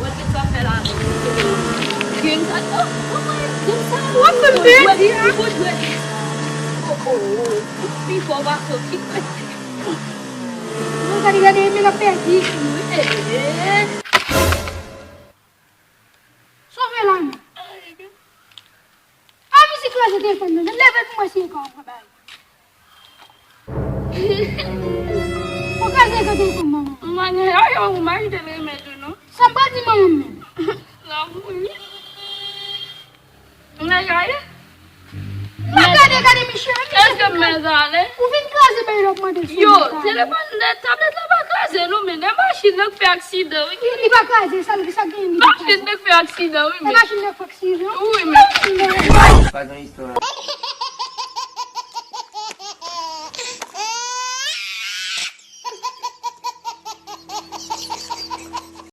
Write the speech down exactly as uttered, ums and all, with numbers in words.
Wè kisa w fè la. Game sa. Oh, oh, oh, game sa. W ap fè m pèdi, a. Ou dwe di sa. Oh, oh, oh. Ou pi fò pase w ki. Mwen gade, gade, men l ap pèdi. Wi, eh, eh. Sove la, men. A, mizik kraze telefòn nan. Leve pou mwen si e ka w pran bagay. Ou kraze ekran telefòn nan. Manman, ay, ay, ou mari te renmen tou, non? Sa m pa di manman m menm. Lanmou, wi. Ou nan gade? Mwen gade, gade, Michel. Èske m mèt ale? Ou vin kraze bay lòt mande sou yo, mwen. Telefòn, tablèt la pa kraze, non, men e machin nan k fè aksidan, wi. Li, li pa kraze, sa, sa gen, li pa kraze. Machin nan k fè aksidan, wi, men. E machin nan k fè aksidan? Wi, men. Pa gen istwa.